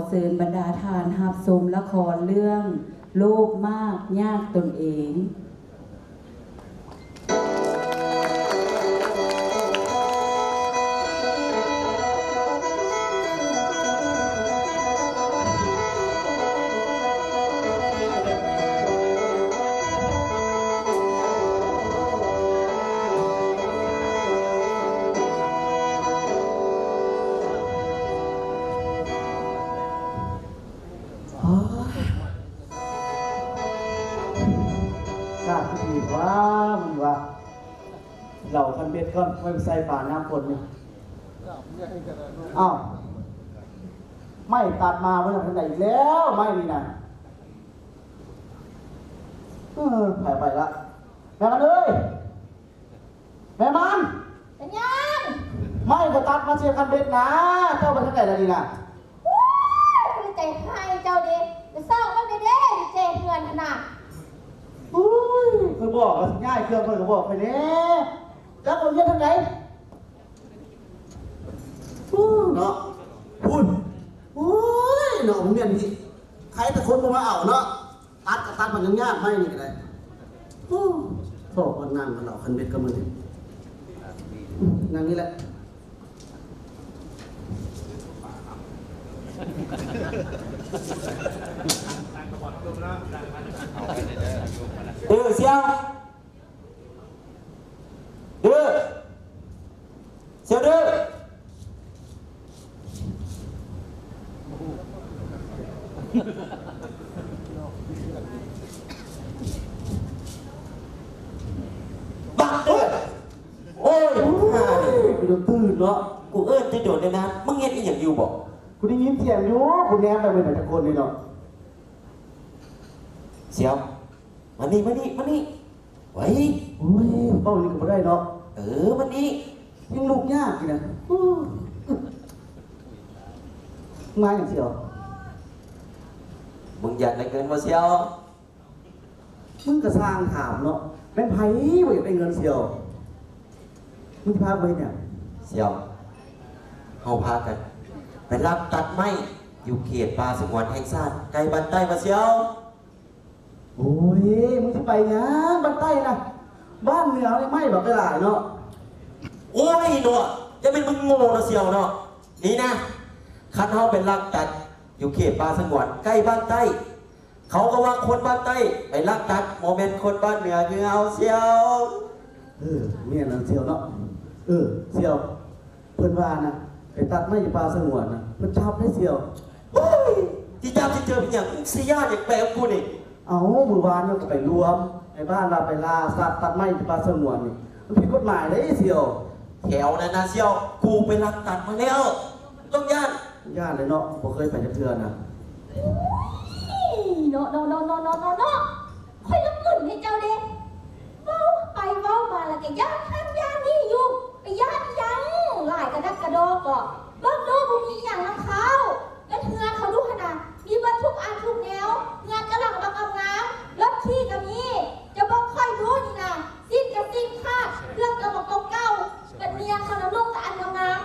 ເຊີນບັນດາທ່ານຮັບຊົມລະຄອນເລື່ອງ ໂລບມາກຍາກຕົນເອງ. ໂອ້ຍ ກາດຄືດີວ່າ ມັນວ່າ ເຫຼົ້າຄັນເບັດກ່ອນ ໄວ້ໃສ່ປາຍາມຝົນນີ້. ອ້າວ ໄມ້ຕັດມາບໍ່ທັນໄດ້ອີກແລ້ວ ໄມ້ນີ້ນະ. ເອີ ໄປ ໄປລະ ແມ່ມັນເອີຍ. ແມ່ມັນ ເປັນຫຍັງ? ໄມ້ກໍຕັດມາເສຍຄັນເບັດນະ ເຈົ້າໄປທາງໃດລະນີ້ນະ? ໂອ້ຍ ມັນໃຈຮ້າຍເຈົ້າເດ້ ໄປຊອກມັນແດ່ເດ້ ຢູ່ເຈເຮືອນຫັ້ນນະ. ໂອ້ຍ ຂ້ອຍບອກວ່າຊິຍ້າຍເຄື່ອງ ຂ້ອຍກໍບອກຂ້ອຍແດ່ ຈັກເອົາເຮືອນທາງໃດ? ໂອ້ ເນາະ ພຸ້ນ ໂອ້ຍ ເນາະ ມັນແມ່ນທີ່ ໃຜແຕ່ຄົນບໍ່ມາເອົາເນາະ. ຕັດກໍຕັດ ມັນຍັງຍາກໄມ້ນີ້ກໍໄດ້. ໂອ້ ຊອກບ່ອນນັ່ງ ເອົາຄັນເບັດກັບມື້ນີ້ ນັ່ງນີ້ແຫຼະ. ເອີ ສ່ຽວ ເດີ ສ່ຽວເດີ ບັກເດີ. ໂອ້ຍ ໂອ້ຍ ໄປໂດນຕື່ນເນາະ ກູເອີ້ນແຕ່ດົນແລ້ວນະ ມຶງເຮັດອີ່ຫຍັງຢູ່ບໍ? ກູໄດ້ຍິນສຽງຢູ່ ກູແນມໄປເບິ່ງ ເປັນຈັກຄົນນີ້ເນາະ. ສ່ຽວ ມານີ້ ມານີ້ ມານີ້ ໄວ ໂອ້ຍ ເວົ້ານີ້ກໍບໍ່ໄດ້ເນາະ. ເອີ ມານີ້ ຍັງລຸກຍາກຢູ່ນະ. ມາຫຍັງສ່ຽວ? ມຶງຢາກໄດ້ເງິນບໍ່ສ່ຽວ? ມຶງກໍຊ່າງຖາມເນາະ ແມ່ນໃຜບໍ່ຢາກໄດ້ເງິນສ່ຽວ? ມຶງຊິພາກູໄປເຮັດຫຍັງ? ສ່ຽວ ເຮົາພາກັນໄປລັກຕັດໄມ້ຢູ່ເຂດປ່າສະຫງວນແຫ່ງຊາດໄກບ້ານໃຕ້ວ່າສ່ຽວ. ໂອ້ຍ ມຶງຊິໄປຫຍັງບ້ານໃຕ້ນະ ບ້ານເໜືອເຮົານີ້ໄມ້ບັກຫຼາຍເນາະ. ໂອ້ຍເນາະ ຢ່າແມ່ນມຶງໂງ່ເນາະສ່ຽວເນາະ. ນີ້ນະ ຄັນເຮົາໄປລັກຕັດຢູ່ເຂດປ່າສະຫງວນໃກ້ບ້ານໃຕ້ ເຂົາກໍວ່າຄົນບ້ານໃຕ້ໄປລັກຕັດ ບໍ່ແມ່ນຄົນບ້ານເໜືອຄືເຮົາສ່ຽວ. ເອີ ແມ່ນແລ້ວສ່ຽວເນາະ. ເອີ ສ່ຽວ ເພິ່ນວ່ານະ ໄປຕັດໄມ້ຢູ່ປ່າສະຫງວນນະ ເພິ່ນຈັບໄດ້ສ່ຽວ. ໂອ້ຍ ຊິຈັບຊິເຈີເປັນຫຍັງ? ມຶງຊິຢ້ານຫຍັງແປກັບກູນີ້? ເອົ້າ ມື້ວານເຮົາກໍໄປລວມ ໃນບ້ານວ່າໄປລ່າສັດຕັດໄມ້ຢູ່ປ່າສະຫງວນນີ້ ມັນຜິດກົດໝາຍເດ້ສ່ຽວ. ແຖວນັ້ນນະສ່ຽວ ກູໄປລັກຕັດມາແລ້ວ ຕ້ອງຢ້ານ. ຢ້ານເລີຍເນາະ ບໍ່ເຄີຍໄປຈັກເທື່ອນະ. ໂອ້ຍ ເນາະ ເນາະ ເນາະ ຂ້ອຍລະມຶນໃຫ້ເຈົ້າເດ້ ເວົ້າໄປເວົ້າມາລະກະຢ້ານຫັ້ນຢ້ານນີ້ຢູ່ ໄປຢ້ານອີ່ຫຍັງຫຼາຍກະດັກກະດໍກໍ ເບິ່ງດູບໍ່ມີອີ່ຫຍັງນຳເຂົາ ແມ່ນເຮືອນເຂົາດູຫັ້ນນະ ມີເບິດທຸກອັນທຸກແນວ ເຮືອນກະຫຼັງບັກງາມໆ ລົດຂີ່ກະມີ ເຈົ້າເບິ່ງຂ້ອຍດູນີ້ນະ ສິ້ນກະສິ້ນຂາດ ເຄື່ອງກະບໍ່ຕົກເກົ່າ ບັດເມຍເຂົານະນຸ່ງແຕ່ອັນງາມ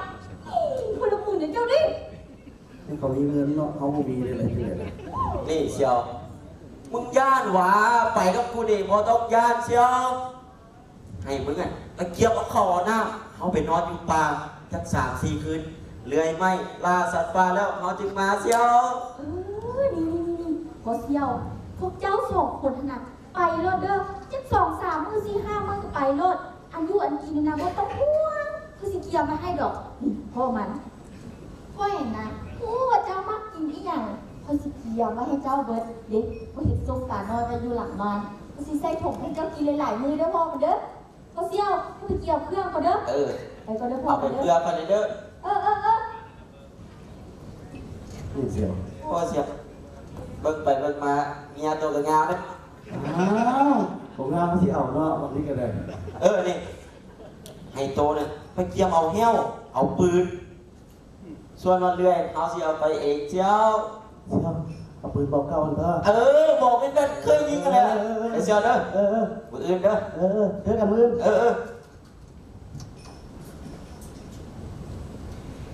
ໆ ອີ ຄົນລະໝູນນະເຈົ້າເດ້. ເຂົາມີເງິນເນາະ ເຮົາບໍ່ມີເດ້ ເຮັດຈັ່ງໃດລະ? ນີ້ສ່ຽວ ມຶງຢ້ານຫວາ ໄປກັບກູນີ້ບໍ່ຕ້ອງຢ້ານສ່ຽວ. ໃຫ້ມຶງອະ ໄປກຽມເອົາເຂົ້າເອົານ້ຳ ເຮົາໄປນອນຢູ່ປ່າຈັກສາມສີ່ຄືນ ເລື່ອຍໄມ້ລ່າສັດປ່າແລ້ວ ເຮົາຈຶ່ງມາສ່ຽວ. ເອີ ນີ້ໆໆ ພໍ່ສ່ຽວ ພວກເຈົ້າສອງຄົນຫັ້ນນະ ໄປໂລດເດີ ຈັກສອງສາມມື້ ສີ່ຫ້າມື້ກໍໄປໂລດ ອັນຢູ່ອັນກິນນະ ບໍ່ຕ້ອງຫ່ວງ ຂ້ອຍຊິກຽມໄວ້ໃຫ້ດອກ. ນີ້ພໍ່ມັນ ຂ້ອຍຫັ້ນນະ ຮູ້ວ່າເຈົ້າມັກກິນອີ່ຫຍັງ ຂ້ອຍຊິກຽມໄວ້ໃຫ້ເຈົ້າເບິດເດ້. ຂ້ອຍເຮັດສົ້ມປານ້ອຍໄວ້ຢູ່ຫຼັງບ້ານ ຂ້ອຍຊິໃສ່ຖົງໃຫ້ເຈົ້າກິນຫຼາຍໆມື້ເດີພໍ່ມັນເດີ. ພໍ່ສ່ຽວ ຂ້ອຍໄປກຽມເຄື່ອງກ່ອນເດີ. ເອີ ໄປກ່ອນເດີພໍ່ ເອົາໄປເພື່ອຂ້ອຍແດ່ເດີ. ເອີ ເອີ ເອີ. ນີ້ສ່ຽວ ໂອ້ ສ່ຽວ ເບິ່ງໄປເບິ່ງມາ ເມຍໂຕກໍງາມເດ້. ອ້າວ ບໍ່ງາມຊິເອົາເນາະ ບາດນີ້ກໍໄດ້. ເອີ ນີ້ ໃຫ້ໂຕນະ ໄປກຽມເອົາແຮ້ວ ເອົາປືນ ສ່ວນວ່າເລື່ອຍ ເຮົາຊິເອົາໄປເອງສ່ຽວ. ສ່ຽວ ເອົາປືນບອກເກົ່າຫັ້ນເດີ. ເອີ ບອກແມ່ນກັນ ເຄີຍຍິງຫັ້ນແຫຼະ. ເອີ ເອີ ເອີ ໄປສ່ຽວເດີ. ເອີ ເອີ ມື້ອື່ນເດີ. ເອີ ເອີ ເຈີກັນມື້ອື່ນ. ເອີ ເອີ.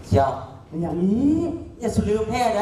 ສ່ຽວ ແມ່ນຫຍັງອີກ? ຢ່າສູ່ລືມແພ້ໃດ.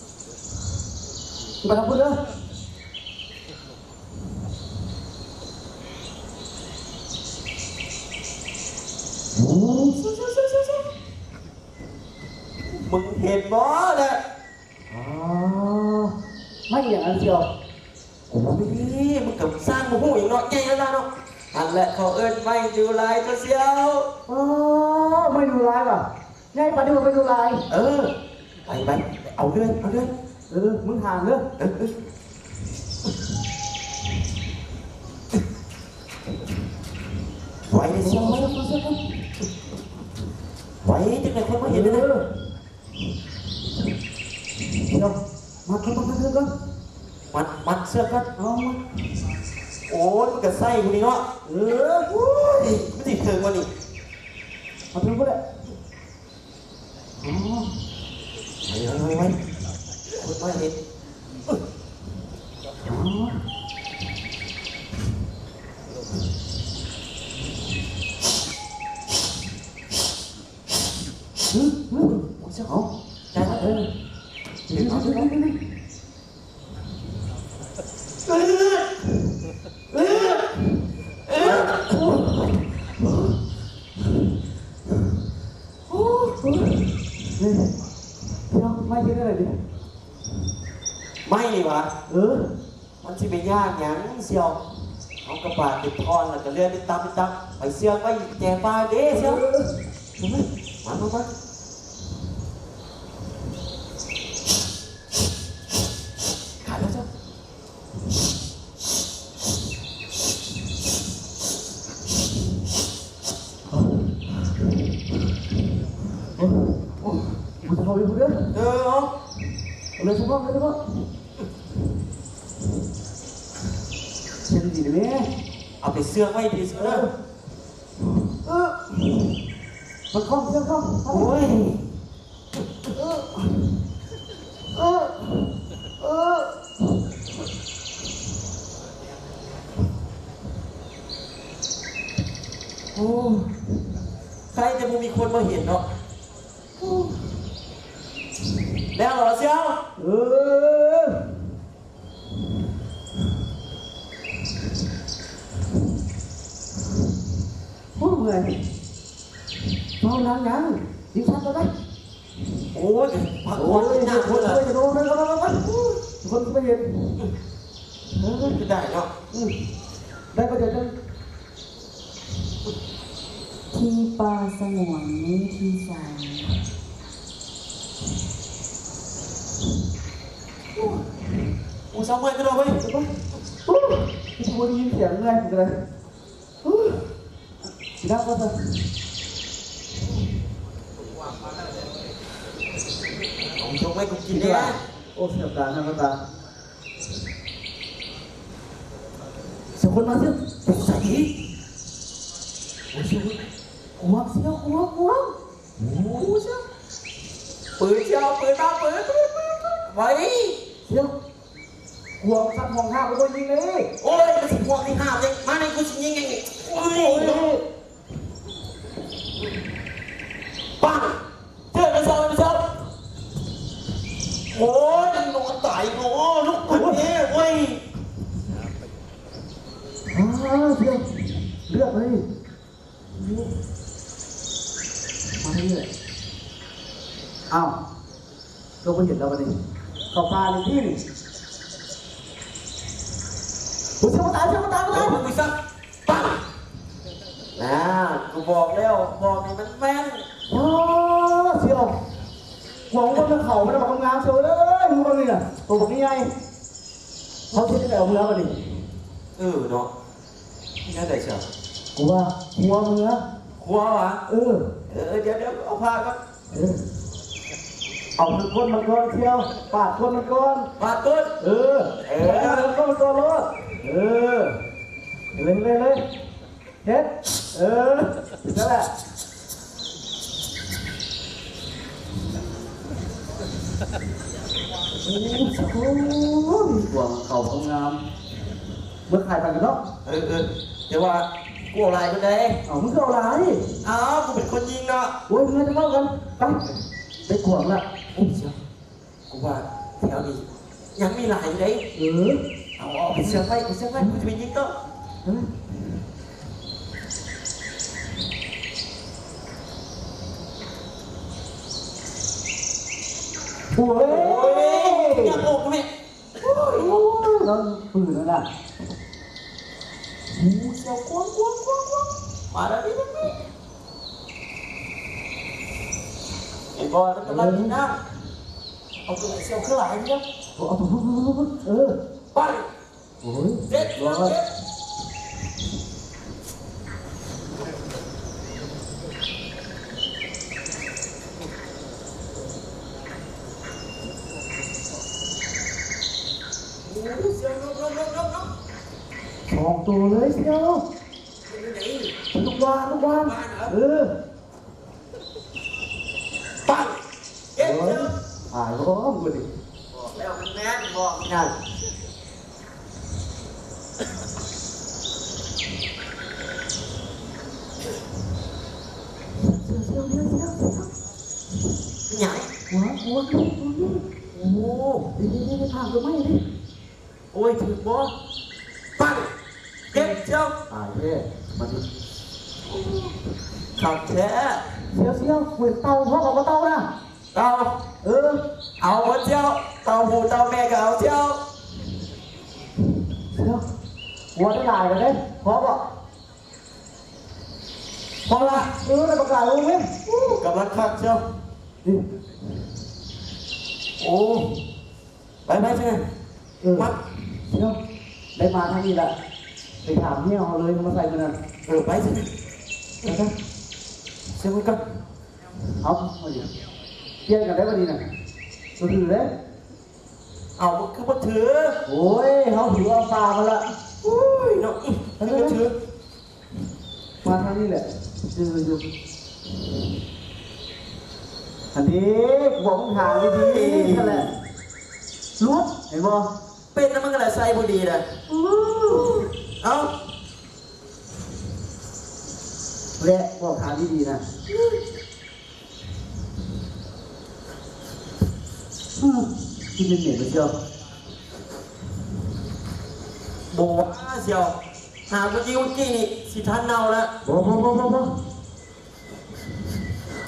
ໄປທາງພຸ້ນເດີ. ມຶງເຫັນບໍ່ນະ? ອໍ ໄມ້ຫຍັງອັນສຽວ? ໂອ້ຍ ມຶງກໍຊ່າງບໍ່ຮູ້ຫຍັງເນາະ ໃຫຍ່ແລ້ວລະເນາະ. ຫັ້ນແຫຼະ ເຂົາເອີ້ນໄມ້ນິວລາຍຕົວະສຽວ. ອໍ ໄມ້ນິວລາຍຫວາ? ໃຫຍ່ປານນີ້ບໍ່ແມ່ນນິວລາຍ. ເອີ ໄປ ໄປ ເອົາເລີຍ ເອົາເລີຍ. ເອີ ມຶງຫາເດີ. ເອີ ເອີ ໄວເດ ສຽວ ໄວ ໄວ ໄວ. ໃຫ້ຄົນມາເຫັນເດີ. ເອີ ດຽວ ມັດກ່ອນ ມັດ ມັດ ມັດກ່ອນ ມັດ ມັດເຊືອກກ່ອນ. ເອົາ ມັດ. ໂອ້ຍ ມັນກະໃສ່ຜູ້ນີ້ເນາະ. ເອີ ໂອ້ຍ ມັນຊິເຖິງບໍ່ນີ້? ມາເຖິງພຸ້ນແຫຼະ. ອໍ ໄວໆ ໄວໆ ຄົນມາເຫັນ. ອໍ ອື ອື ໂອ້ຍ ເຈົ້າ ເອົາ ໄດ້ລະ ເອີ ເຫັນແລ້ວ ເຫັນແລ້ວ. ໂອ້ຍ ເຈົ້າ ມາເຮັດແນວໃດດີ? ໄມ້ນີ້ຫວາ? ເອີ ມັນຊິໄປຍາກຫຍັງສ່ຽວ? ເອົາກະປາດເປັນທ່ອນ ແລ້ວກະເລື່ອຍເປັນຕັບເປັນຕັບ ໄປເຊື່ອງໄວ້ແຈປ່າເດ້ສ່ຽວ. ເອີ ມາ ມາ ມາ ຂາດແລ້ວສ່ຽວ. ໂອ້ຍ ໂອ້ຍ ບໍ່ຕ້ອງເຂົ້າໄປພຸ້ນເດີ. ເອີ ເອົາ ເອົາເລີຍສະເພາະ ເລີຍສະເພາະ. ເຮັດດີໆແມ່ ເອົາໄປເຊື່ອງໄວ້ດີໆເດີ. ເອີ ເອີ ມັນຄ່ອງ ເຊື່ອງຄ່ອງ. ໂອ້ຍ ເອີ ເອີ ເອີ ໂອ້ ໃຄ່ແຕ່ບໍ່ມີຄົນມາເຫັນເນາະ. ໂອ້ ແລ້ວເຫາະສ່ຽວ? ເອີ ໂອ້ ເມື່ອຍ. ເວົ້ານານຫຍັງ? ຍິງສັດກ່ອນໄປ. ໂອ້ຍ ພັກຜ່ອນ ໂອ້ຍ ນານ ຄົນ ເວລາ ຄົນ ຄົນ ຄົນ ຄົນ ຄົນ ຄົນ ຄົນ ເຫັນ ເອີ ຄືໄດ້ເນາະ. ອື ໄດ້ບໍ່ ດຽວຈັ່ງ ທີ່ປ່າສະຫງວນນີ້ທີ່ສາມ. ໂອ້ຍ ໂອ້ຍ ເຊົາເມື່ອຍຄືດອກເວີຍ. ໂອ້ຍ ຄືຊິບໍ່ໄດ້ຍິນສຽງເມື່ອຍຄືກະໄດ້. ໂອ້ຍ ຊິດັບບໍ່ຊະ? ເອົາ ຈົ່ງໄວ້ກູກິນແດ່. ໂອ້ ສຽວຕາ ສຽວຕາ. ສອງຄົນມາຊິ ໄປໃສອີກ? ໂອ້ຍ ສຽວ ກວາງ ສຽວ ກວາງ ກວາງ. ໂອ້ ສຽວ ປືນ ສຽວ ປືນມາ ປືນ ປືນ ປືນ ປືນ ໄວ ສຽວ ກວາງສັດຫວງຫາບ ບໍ່ຍິງເລີຍ. ໂອ້ຍ ມັນຊິຫວງທີ່ຫາບເດ້ ມານີ້ ກູຊິຍິງເອງນີ້. ໂອ້ຍ ໂອ້ຍ ປັງ ເຈີແລ້ວ ເຊົາແລ້ວ ເຊົາ. ໂອ້ຍ ນອນຕາຍເນາະ ລຸກຂຶ້ນເດ້. ໂອ້ຍ ໂອ້ຍ ອ້າ ສຽວ ເລືອດເລີຍ. ມາເລື້ອຍໆ ອ້າວ ກໍບໍ່ເຫັນແລ້ວບັດນີ້ ເຂົ້າປ່ານີ້ຕິນີ້. ໂອ້ຍ ສຽວ ຕາຍ ສຽວ ຕາຍ ຕາຍ. ໂອ້ຍ ສັດ ປັງ ນາ ກູບອກແລ້ວ ບອກນີ້ມັນແມ່ນ. ອໍ ສຽວ ກວາງມັນເຂົ້າມາແລ້ວ ບັກງາມໆ ສຽວເອີຍ. ມຶງເບິ່ງນີ້ນະ ໂຕບັກໃຫຍ່ ເຮົາຊິໄດ້ໄປເອົາເມືອບັດນີ້. ເອີເນາະ. ແນວໃດຊະ? ກູວ່າຄົວເມືອ. ຄົວຫວາ? ເອີ ເອີ ດຽວໆ ເອົາຜ້າກ່ອນ. ເອີ ເອົາທາງກົ້ນມັນກ່ອນ ສຽວ ປາດກົ້ນມັນກ່ອນ. ປາດກົ້ນ? ເອີ ເອີ ປາດກ້ນມັນກ່ອນໂລດ. ເອີ ເລີຍໆໆ ເຮັດ ເອີ ນັ້ນແຫຼະ. ໂອ້ຍ ກວາງເຂົ້າງາມ ເມືອຂາຍປານກັນເນາະ. ເອີ ເອີ ແຕ່ວ່າກູເອົາຫຼາຍປານໃດ? ເອົ້າ ມຶງຄືເອົາຫຼາຍ? ອ້າວ ກູເປັນຄົນຍິງເນາະ. ໂອ້ຍ ເມືອຈະເວົ້າກັນ ໄປ ໄປກວາງລະ. ໂອ້ຍ ສຽວ ກູວ່າແຖວນີ້ຍັງມີຫຼາຍຢູ່ເດ້. ເອີ ເອົາ ເອົາ ເອົາໄປເຊື່ອງໄວ້ ໄປເຊື່ອງໄວ້ ກູຈະໄປຍິງຕໍ່. ເອີ ໂອ້ຍ ໂອ້ຍ ຢ່າໂອກແມ່. ໂອ້ຍ ໂອ້ຍ ນອນປືນແລ້ວນະ. ໂອ້ ສຽວ ກວາງ ກວາງ ກວາງ ກວາງ ມາແລ້ວນີ້ ເຫັນບໍ່? ມັນກຳລັງກິນນ້ຳ. ເອົາຕົວໃດ ສຽວ ຄືຫຼາຍເນາະ. ເອົາຕົວ ເອີ ໄປ. ໂອ້ຍ ເຈັດ ເຈັດ. ສອງໂຕເລີຍສ່ຽວ. ເປັນຈັ່ງໃດ? ລູກຫວ່ານ ລູກຫວ່ານ. ເອີ ປັງ ເຮັດເຈົ້າ. ອາຍບໍ່ມື້ນີ້. ບອກແລ້ວມັນແມ່ນ ບອກນັ້ນ. ສ່ຽວ ສ່ຽວ ສ່ຽວ ສ່ຽວ ສ່ຽວ. ເປັນຫຍັງ? ຫົວ ຫົວ ຫົວ. ໂອ້ ນີ້ ນີ້ ນີ້ ພາບຕົ້ນໄມ້ນີ້. ໂອ້ຍ ຖືກບໍ່? ປັງ ເຮັດເຈົ້າ. ອາຍແທ້ ມານີ້. ຄັກແທ້. ສ່ຽວ ສ່ຽວ ເຫັນເຕົ່າ ເຮົາກໍເຕົ່ານະ. ເຕົ່າ. ເອີ ເອົາບໍ່ເຈົ້າ? ເຕົ່າຫູເຕົ່າແມ່ກໍເອົາເຈົ້າ. ສ່ຽວ ຫົວໄດ້ຫຼາຍແລ້ວເດ້. ພໍບໍ່? ພໍລະ. ເອີ ໄດ້ບັກຫຼາຍໂລເວີຍ. ກຳລັງຄັກເຈົ້າ. ນີ້ ໂອ້ ໄປ ໄປ ຊິ. ເອີ ມາ ເນາະ ໄດ້ມາທາງນີ້ລະ ໄປຖາມເຮຍເຮົາເລີຍ ມາໃສ່ມື້ນັ້ນ. ເອີ ໄປຊິ ໄປຊະ ເຊື່ອມື້ກ່ອນ. ເອົາ ມາດິ ປ່ຽນກັນໄດ້ບັດນີ້ນະ ບໍ່ຖືເດ້. ເອົາ ຄືບໍ່ຖື? ໂອ້ຍ ເຮົາຖືເອົາປາມາລະ. ໂອ້ຍ ເນາະ ຄືບໍ່ຖື. ມາທາງນີ້ແຫຼະ ຈື່ຢູ່. ອັນນີ້ ກວມທາງດີໆ ນັ້ນແຫຼະ ຫຼຸດ ເຫັນບໍ່? ເປັນນຳມັນກໍລະໃສ່ບໍ່ດີນະ. ເອົ້າ ແລະ ກວມທາງດີໆ ນະ. ອືມ ກິນເໝັນໆ ເຈົ້າ. ບໍ່ວ່າ ສ່ຽວ. ຫາມື້ກີ້ມື້ກີ້ນີ້ຊິທັນເນົ່າລະ. ບໍ່ ບໍ່ ບໍ່ ບໍ່ ບໍ່.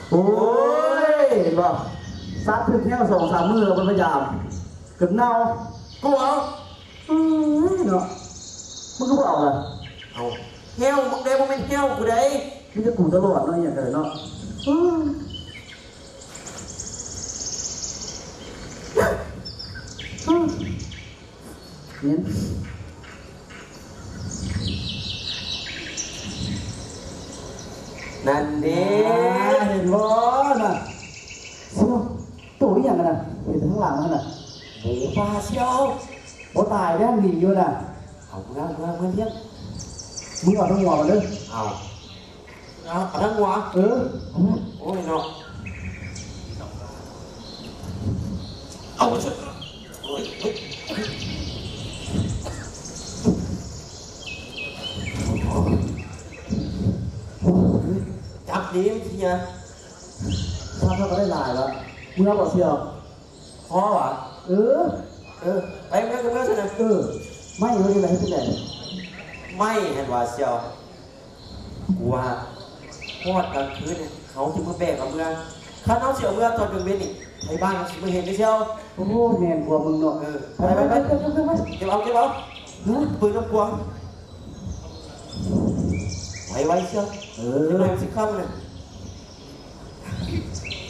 ໂອ້ຍ ເຫັນບໍ່? ສັດຖືກແຮງສອງສາມມື້ແລ້ວ ມັນພະຍາຍາມ ກະເນົ່າ. ກູເອົາ. ອືມ ເນາະ ມຶງຄືບໍ່ເອົາລະ? ເອົາ ແຮ້ວມຶງເດ້ ບໍ່ແມ່ນແຮ້ວກູໃດ. ມີແຕ່ກູຕະຫຼອດເນາະ ອີຫຍັງກະໄດ້ເນາະ. ອືມ ອືມ. ເຫັນ ນັ້ນເດ້ ອ່າ ເຫັນບໍ່ນະ? ສ່ຽວ ໂຕອີຫຍັງຫັ້ນນະ? ເຫັນທາງຫຼັງຫັ້ນນະ? ໝູປ່າສ່ຽວ. ບໍ່ຕາຍເດ້ ໜີຢູ່ນະ. ເອົາເມືອ ເມືອ ເມືອລ້ຽງ. ມຶງເອົາທັງຫົວມັນເດີ້. ເອົາ. ເອົາ ເອົາທັງຫົວ. ເອີ ໂອ້ຍເນາະ ເອົາຊະ. ໂອ້ຍ ໂອ້ຍ ຈັບດີມັນຊິເຫຍ. ຖ້າເຮົາກໍໄດ້ຫຼາຍລະ ເມືອບໍ່ສ່ຽວ? ພໍຫວາ? ເອີ ເອີ ໄປເມືອກັນເມືອຊັ້ນນະ. ເອີ ໄມ້ເຮົານີ້ລະເຮັດຈັ່ງໃດ? ໄມ້ຫັ້ນຫວາສ່ຽວ? ກູວ່າຮອດກາງຄືນນີ້ ເຮົາຊິມາແບກເອົາເມືອ. ຄັນເຮົາຊິເອົາເມືອຕອນກາງເວັນນີ້ ໄທບ້ານເຮົາຊິມາເຫັນເດ້ສ່ຽວ. ໂອ້ ແມ່ນຄວາມມຶງເນາະ. ເອີ ໄປ ໄປ ໄປ ໄປ ເກັບເອົາ ເກັບເອົາ. ຮະ? ປືນກັບກວາງ. ໄວໆ ສ່ຽວ. ເອີ ຈັກໜ້ອຍມັນຊິຄ່ຳແລ້ວ.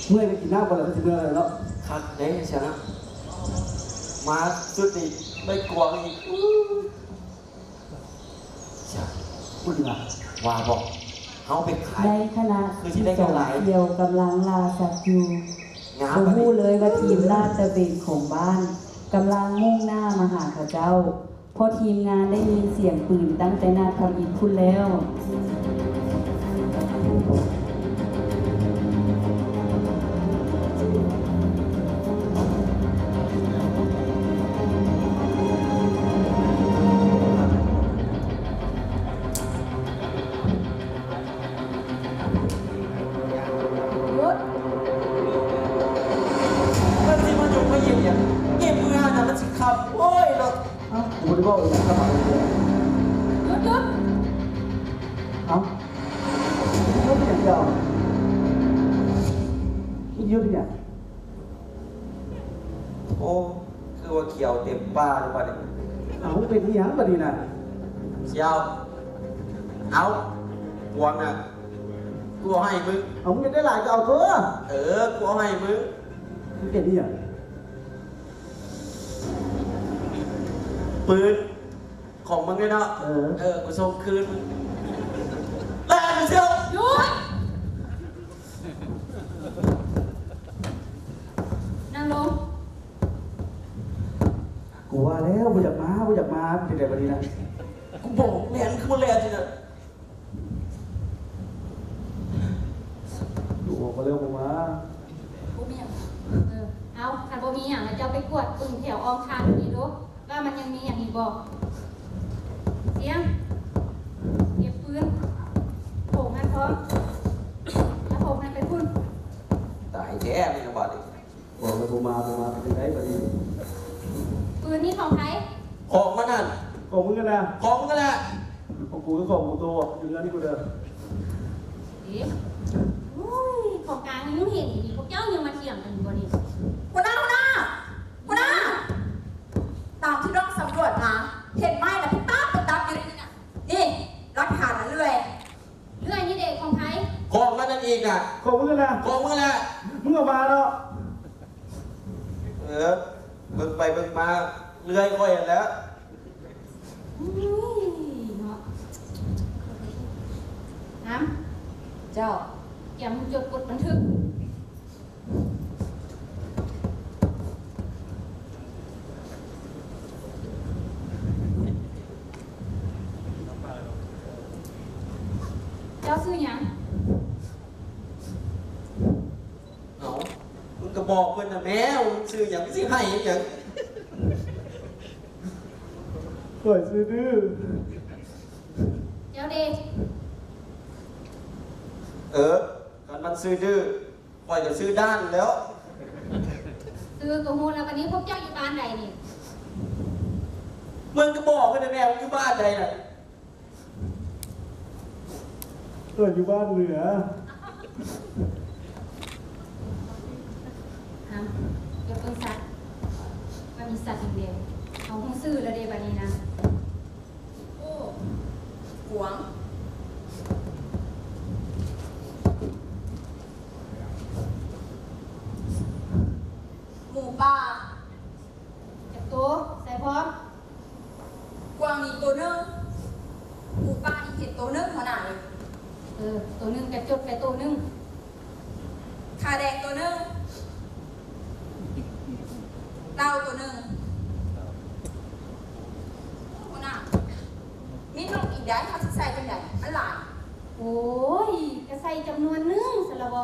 ເມື່ອຍໄປກິນນ້ຳກ່ອນ ແລ້ວກໍຊິເມືອແລ້ວເນາະ. ຄັກເດ້ ຊັ້ນນະ ມາສຸດນີ້ໄດ້ກວາງອີກ. ພຸ້ນວ່າ ວ່າບໍ່ ເຮົາໄປຂາຍ ໃນຂະນະທີ່ສອງສ່ຽວກຳລັງລ່າສັດຢູ່ ບໍ່ຮູ້ເລີຍວ່າທີມລາດຕະເວນຂອງບ້ານກຳລັງມຸ່ງໜ້າມາຫາເຂົາເຈົ້າ. ເພາະທີມງານໄດ້ຍິນສຽງປືນຕັ້ງແຕ່ນາດທຳອິດພຸ້ນແລ້ວ. ຢຸດ! ມັນຊິມາຢຸດມາຍິງຫຍັງ? ເກັບເມືອນະ ມັນຊິຄ່ຳ. ໂອ້ຍເນາະ. ເອົ້າ ກູບໍ່ໄດ້ເວົ້າອີ່ຫຍັງກັບມັນເລີຍ. ຢຸດ, ຢຸດ! ເອົ້າ ຢຸດຫຍັງເຈົ້າ? ຢຸດຫຍັງ? ໂອ້ ຄືວ່າຂຽວເຕັມປ່າເລີຍບາດນີ້. ເອົ້າ ເປັນອີ່ຫຍັງບາດນີ້ນະ? ສ່ຽວ ເອົາ ກວາງນະ ກູເອົາໃຫ້ມຶງ. ເອົາ ມຶງຢາກໄດ້ຫຼາຍກໍເອົາຕົວະ. ເອີ ກູເອົາໃຫ້ມຶງ. ມັນເປັນອີ່ຫຍັງ? ປືນຂອງມຶງເດ້ເນາະ. ເອີ ເອີ ກູສົ່ງຄືນ. ແລ່ນເຊວ. ຢຸດ! ນັ່ງລົງ. ກູວ່າແລ້ວບໍ່ຢາກມາ. ຢາກມາເປັນໃດບັດນີ້ນະ? ກູບອກແມ່ນຄືບໍ່ແລ່ນຊິນະ. ຢູ່ອອກມາແລ້ວບໍ່ມາ. ບໍ່ມີຫຍັງ. ເອີ ເອົາ ຄັນບໍ່ມີຫຍັງແລ້ວເຈົ້າໄປກວດເບິ່ງແຖວອ້ອມຂ້າງນີ້ດູ ວ່າມັນຍັງມີຫຍັງອີກບໍ່? ສຽງ ເກັບປືນ ໂພງຫັ້ນພ້ອມ ແລ້ວໂພງຫັ້ນໄປພຸ້ນ. ຕາຍແທ້ແມ່ນບໍ່ນີ້. ບອກແລ້ວບໍ່ມາ ບໍ່ມາ ເປັນຈັ່ງໃດບັດນີ້? ປືນນີ້ຂອງໃຜ? ຂອງມັນຫັ້ນ. ຂອງມຶງຫັ້ນນະ? ຂອງມຶງຫັ້ນແຫຼະ. ຂອງກູຄືຂອງກູໂຕ ຢູ່ເຮືອນກູເດີ. ເອ ໂອ້ຍ ຂອງກາງຍັງເຫັນຢູ່ນີ້ ພວກເຈົ້າຍັງມາຖຽງກັນຢູ່ບໍ່ນີ້? ຫົວໜ້າ ຫົວໜ້າ ຫົວໜ້າ ຕາມທີ່ນ້ອງສຳຫຼວດມາ ເຫັນໄມ້ນະເປັນຕັບເປັນຕັບຢູ່ໃນນີ້ນະ. ນີ້ ຫຼັກຖານມັນເລື່ອຍ. ເລື່ອຍນີ້ເດ ຂອງໃຜ? ຂອງມັນນັ້ນອີກນະ. ຂອງມຶງນະ? ຂອງມຶງແຫຼະ. ມຶງເອົາມາເນາະ. ເອີ ເບິ່ງໄປເບິ່ງມາ ເລື່ອຍຂ້ອຍຫັ້ນແຫຼະ. ອຸ້ຍເນາະ. ນຳ ເຈົ້າ ກຽມຈົດບົດບັນທຶກ. ເຈົ້າຊື່ຫຍັງ? ເອົ້າ ມຶງກໍບອກເພິ່ນນະແມວ ຊື່ຫຍັງ ຊິໃຫ້ຫຍັງ? ຂ້ອຍຊື່ດື້. ເຈົ້າເດ? ເອີ ຄັນມັນຊື່ດື້ ຂ້ອຍກໍຊື່ດ້ານແລ້ວ. ຊື່ກໍຮູ້ແລ້ວ ບັດນີ້ພວກເຈົ້າຢູ່ບ້ານໃດນີ້? ມຶງກໍບອກເພິ່ນແດ່ແມ່ ຢູ່ບ້ານໃດນະ? ເອີ ຢູ່ບ້ານເໜືອ. ຫາ ຢ່າເບິ່ງສັດ ວ່າມີສັດແດງໆ ເຮົາຮູ້ຊື່ແລ້ວເດ ບັດນີ້ນະ. ໂອ້ ກວາງ ໝູປ່າ ຈັກໂຕ ໃສ່ພ້ອມ. ກວາງນີ້ໂຕໜຶ່ງ ໝູປ່ານີ້ເຫັນໂຕໜຶ່ງ ຫົວໜ້າເອີຍ. ເອີ ໂຕໜຶ່ງກໍຈົດໄປໂຕໜຶ່ງ. ຂາແດງໂຕໜຶ່ງ ເຕົ່າໂຕໜຶ່ງ. ຫົວໜ້າ ມີນົກອີກໃດ໋ ເຮົາຊິໃສ່ຈັ່ງໃດ ມັນຫຼາຍ. ໂອ້ຍ ກະໃສ່ຈຳນວນໜຶ່ງຊັ້ນລະບໍ?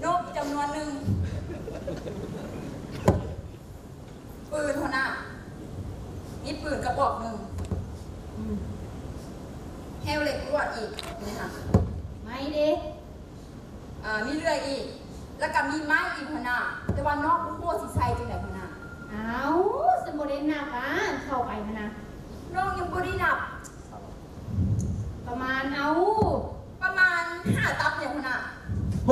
ນົກຈຳນວນໜຶ່ງ. ປືນ ຫົວໜ້າ ມີປືນກະບອກໜຶ່ງ. ອືມ ແຮ້ວເຫຼັກລວດອີກນີ້ນະ. ໄມ້ເດ? ເອີ ມີເລື່ອຍອີກ ແລ້ວກະມີໄມ້ອີກ ຫົວໜ້າ. ແຕ່ວ່ານ້ອງບໍ່ຮູ້ຊິໃສ່ຈັ່ງໃດ ຫົວໜ້າ. ອ້າວ ຊັ້ນບໍ່ໄດ້ນັບຫວາ ເຂົ້າໄປຫັ້ນນະ. ນ້ອງຍັງບໍ່ໄດ້ນັບ. ປະມານ ເອົາ ປະມານຫ້າຕັບນີ້ ຫົວໜ້າ. ໂຫ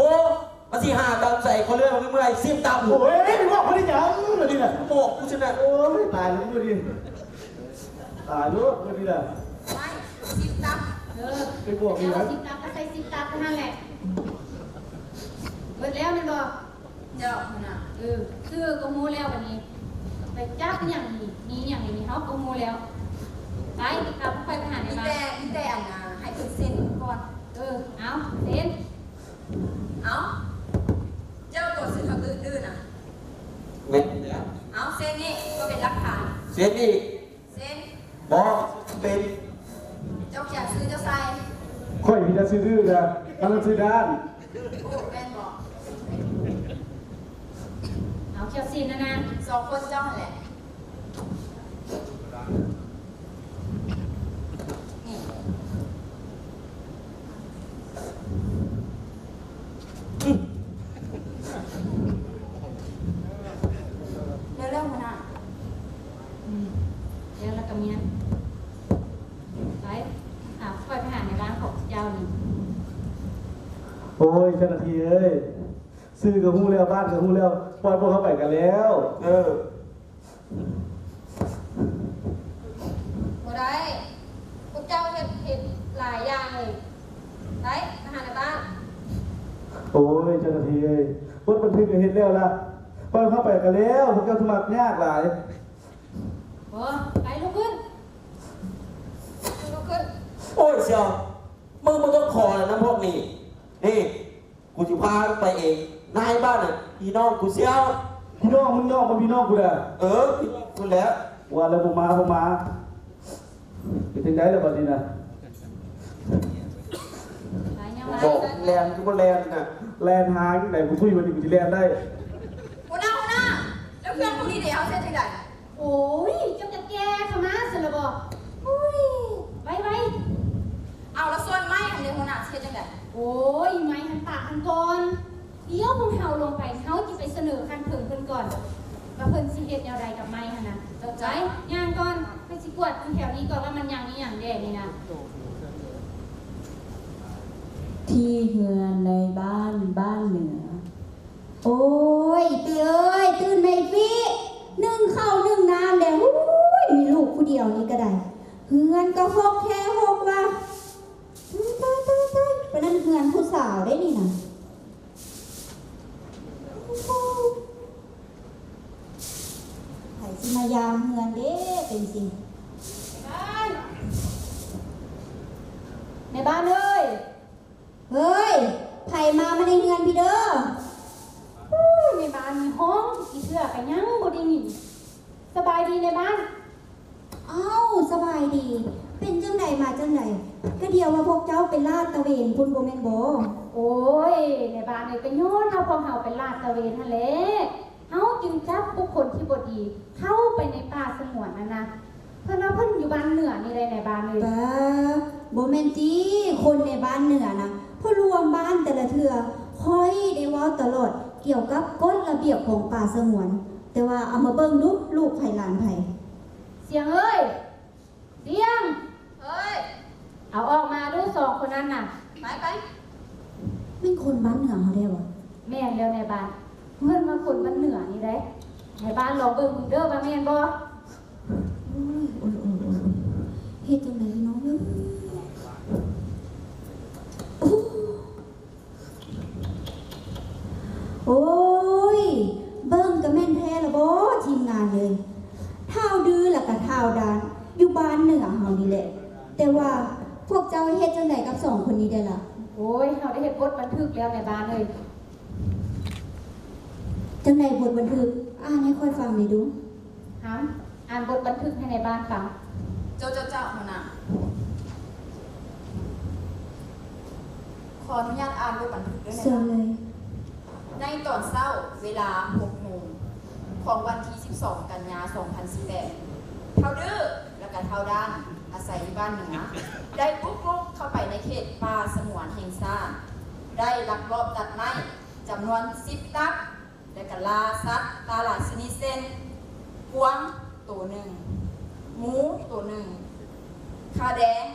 ມັນຊິຫ້າຕັບໃສ ເຂົາເລື່ອຍມັນເມື່ອຍ ສິບຕັບ. ໂອ້ຍ ໄປບອກເພິ່ນໄດ້ຫຍັງ ບາດນີ້ນະ ບອກກູຊັ້ນນະ. ໂອ້ຍ ຕາຍແລ້ວມື້ນີ້ ຕາຍໂລດມື້ນີ້ນະ. ໄດ້ ສິບຕັບ. ເອີ ໄປບອກອີກ ສິບຕັບກໍໃສ່ສິບຕັບເທົ່ານັ້ນແຫຼະ. ເບິດແລ້ວແມ່ນບໍ່? ເຈົ້າ ຫົວໜ້າ. ເອີ ຊື່ກໍຮູ້ແລ້ວ ບາດນີ້ໄປຈັບຫຍັງນີ້ ມີຫຍັງນີ້ ເຮົາກໍຮູ້ແລ້ວ. ໄປ ກັບຂ້ອຍໄປຫາໃນບ້ານ. ມີແຕ່ ມີແຕ່ອັນນ່າ ໃຫ້ເພິ່ນເຊັນກ່ອນ. ເອີ ເອົາ ເຊັນ. ເອົາ ເຈົ້າຕົວຊື່ເຂົາດື້ໆນະ. ແມ່ນແລ້ວ. ເອົາ ເຊັນນີ້ເພື່ອເປັນຫຼັກຖານ. ເຊັນນີ້. ເຊັນ. ບໍ່ເປັນ. ເຈົ້າຂຽນຊື່ເຈົ້າໃສ່. ຂ້ອຍມີແຕ່ຊື່ດື້ນະ ອັນນັ້ນຊື່ດ້ານ. ໂອ້ ແມ່ນບໍ່? ເອົາ ຂຽນຊື່ນັ້ນນະ ສອງຄົນເຈົ້າຫັ້ນແຫຼະ. ນີ້ ແລ້ວ ແລ້ວ ຫົວໜ້າ. ອືມ ແລ້ວລະກະເມຍນ. ໄປ ຫາ ຂ້ອຍໄປຫາໃນບ້ານຂອງເຈົ້ານີ້. ໂອ້ຍ ເຈົ້າໜ້າທີ່ເອີຍ ຊື່ກໍຮູ້ແລ້ວ ບ້ານກໍຮູ້ແລ້ວ ປ່ອຍພວກເຮົາໄປກັນແລ້ວ. ເອີ. ບໍ່ໄດ້ ພວກເຈົ້າເຮັດຜິດຫຼາຍຢ່າງເລີຍ. ໄປ ໄປຫາໃນບ້ານ. ໂອ້ຍ ເຈົ້າໜ້າທີ່ເອີຍ ບົດບັນທຶກກໍເຮັດແລ້ວລະ ປ່ອຍເຮົາໄປກໍແລ້ວ ພວກເຈົ້າສະໝັກຍາກຫຼາຍ. ບໍ່ ໄປ ລຸກຂຶ້ນ ລຸກຂຶ້ນ. ໂອ້ຍ ສ່ຽວ ມຶງບໍ່ຕ້ອງຂໍແລ້ວນຳພວກນີ້ ນີ້ ກູຊິພາໄປເອງ ນາຍບ້ານນະ ພີ່ນ້ອງກູສ່ຽວ. ພີ່ນ້ອງມຶງ ນ້ອງມັນ ພີ່ນ້ອງກູເດີ້. ເອີ ພີ່ນ້ອງກູແຫຼະ. ວ່າແລ້ວບໍ່ມາ ບໍ່ມາ ເປັນຈັ່ງໃດລະບັດນີ້ນະ? ບອກແລ່ນຄືບໍ່ແລ່ນນະ ແລ່ນຫາຈັ່ງໃດ ບໍ່ຄຸຍ ບັດນີ້ກູຊິແລ່ນໄດ້. ຫົວໜ້າ ຫົວໜ້າ ແລ້ວເຄື່ອງພວກນີ້ເດ ເຮົາເຮັດຈັ່ງໃດ? ໂອ້ຍ ເຈົ້າກະແກ່ເຂົ້າມາຊັ້ນລະບໍ? ໂອ້ຍ ໄວໆ ເອົາ ແລ້ວສ່ວນໄມ້ຫັ້ນເດ ຫົວໜ້າຊິເຮັດຈັ່ງໃດ? ໂອ້ຍ ໄມ້ຫັ້ນປະຫັ້ນກ່ອນ ດຽວພວກເຮົາລົງໄປ ເຮົາຊິໄປສະເໜີຂັ້ນເທິງເພິ່ນກ່ອນ ວ່າເພິ່ນຊິເຮັດແນວໃດກັບໄມ້ຫັ້ນນະ. ໄປ ຍ່າງກ່ອນ ຂ້ອຍຊິກວດຢູ່ແຖວນີ້ກ່ອນວ່າມັນຍັງອີ່ຫຍັງແດ່ນີ້ນະ. ທີ່ເຮືອນໃນບ້ານ ບ້ານເໜືອ. ໂອ້ຍ ປີ້ເອີຍ ຕື່ນແມ່ປີ້ ໜຶ້ງເຂົ້າໜຶ້ງນ້ຳແດ່. ໂອ້ຍ ມີລູກຜູ້ດຽວນີ້ກະໄດ້ ເຮືອນກະຮົກແທ້ຮົກວ່າ. ຕາຍ ຕາຍ ຕາຍ ປານນັ້ນເຮືອນຜູ້ສາວເດ້ນີ້ນະ. ໂອ້ ໃຜຊິມາຢາມເຮືອນເດ້ ເປັນຊິ. ແມ່ບ້ານ ແມ່ບ້ານເອີຍ ເຮີຍ ໃຜມາ ມາໃນເຮືອນພີ້ເດີ. ໂອ້ຍ ແມ່ບ້ານນີ້ຮ້ອງຈັກເທື່ອກະຍັງບໍ່ໄດ້ຍິນ. ສະບາຍດີແມ່ບ້ານ. ອ້າວ ສະບາຍດີ ເປັນຈັ່ງໃດມາຈັ່ງໃດ? ກະດຽວວ່າພວກເຈົ້າໄປລາດຕະເວນພຸ້ນບໍ່ແມ່ນບໍ? ໂອ້ຍ ແມ່ບ້ານເອີຍ ກະຍ້ອນວ່າພວກເຮົາໄປລາດຕະເວນຫັ້ນແຫຼະ ເຮົາຈຶ່ງຈັບບຸກຄົນທີ່ບໍ່ດີເຂົ້າໄປໃນປ່າສະຫງວນຫັ້ນນະ. ເພິ່ນວ່າເພິ່ນຢູ່ບ້ານເໜືອນີ້ແຫຼະນາຍບ້ານເອີຍ. ປາ ບໍ່ແມ່ນຕິ ຄົນໃນບ້ານເໜືອນະ ຜູ້ຮ່ວມບ້ານແຕ່ລະເທື່ອ ຂ້ອຍໄດ້ເວົ້າຕະຫຼອດກ່ຽວກັບກົດລະບຽບຂອງປ່າສະຫງວນ ແຕ່ວ່າເອົາມາເບິ່ງດູ ລູກໃຜຫຼານໃຜ. ສຽງເອີຍ ສຽງ ເອີຍ ເອົາອອກມາດູ ສອງຄົນນັ້ນນະ. ໄປ ໄປ. ແມ່ນຄົນບ້ານເໜືອເຮົາແທ້ຫວາ? ແມ່ນແລ້ວນາຍບ້ານ ເພິ່ນວ່າຄົນບ້ານເໜືອນີ້ໃດ໋. ນາຍບ້ານລອງເບິ່ງເບິ່ງເດີວ່າແມ່ນບໍ່? ໂອ້ຍ ໂອ້ຍ ໂອ້ຍ ໂອ້ຍ ເຮັດຈັ່ງໃດພີ່ນ້ອງເອີຍ. ໂອ້ ໂອ້ຍ ເບິ່ງກະແມ່ນແທ້ລະບໍທີມງານເອີຍ. ທ້າວດື້ລະກະທ້າວດ້ານ ຢູ່ບ້ານເໜືອເຮົານີ້ແຫຼະ. ແຕ່ວ່າພວກເຈົ້າເຮັດຈັ່ງໃດກັບສອງຄົນນີ້ໄດ້ລະ? ໂອ້ຍ ເຮົາໄດ້ເຮັດບົດບັນທຶກແລ້ວນາຍບ້ານເອີຍ. ຈັ່ງໃດບົດບັນທຶກ? ອ່ານໃຫ້ຂ້ອຍຟັງແດ່ດູ. ຫຳ ອ່ານບົດບັນທຶກໃຫ້ນາຍບ້ານຟັງ. ເຈົ້າ ເຈົ້າ ເຈົ້າ ຫົວໜ້າ. ຂໍອະນຸຍາດອ່ານບົດບັນທຶກເດີນາຍບ້ານ. ເຊີນເລີຍ. ໃນຕອນເຊົ້າເວລາຫົກໂມງຂອງວັນທີສິບສອງ ກັນຍາ ສອງພັນສິບແປດ ທ້າວດື້ ແລະກະທ້າວດ້ານ ອາໄສຢູ່ບ້ານເໜືອ ໄດ້ບຸກລຸກເຂົ້າໄປໃນເຂດປ່າສະຫງວນແຫ່ງຊາດ ໄດ້ລັກລອບຕັດໄມ້ຈຳນວນສິບຕັບ ແລະກະລ່າສັດປ່າຫຼາຍຊະນິດເຊັ່ນ ກວາງໂຕໜຶ່ງ, ໝູໂຕໜຶ່ງ, ຂາແດງ,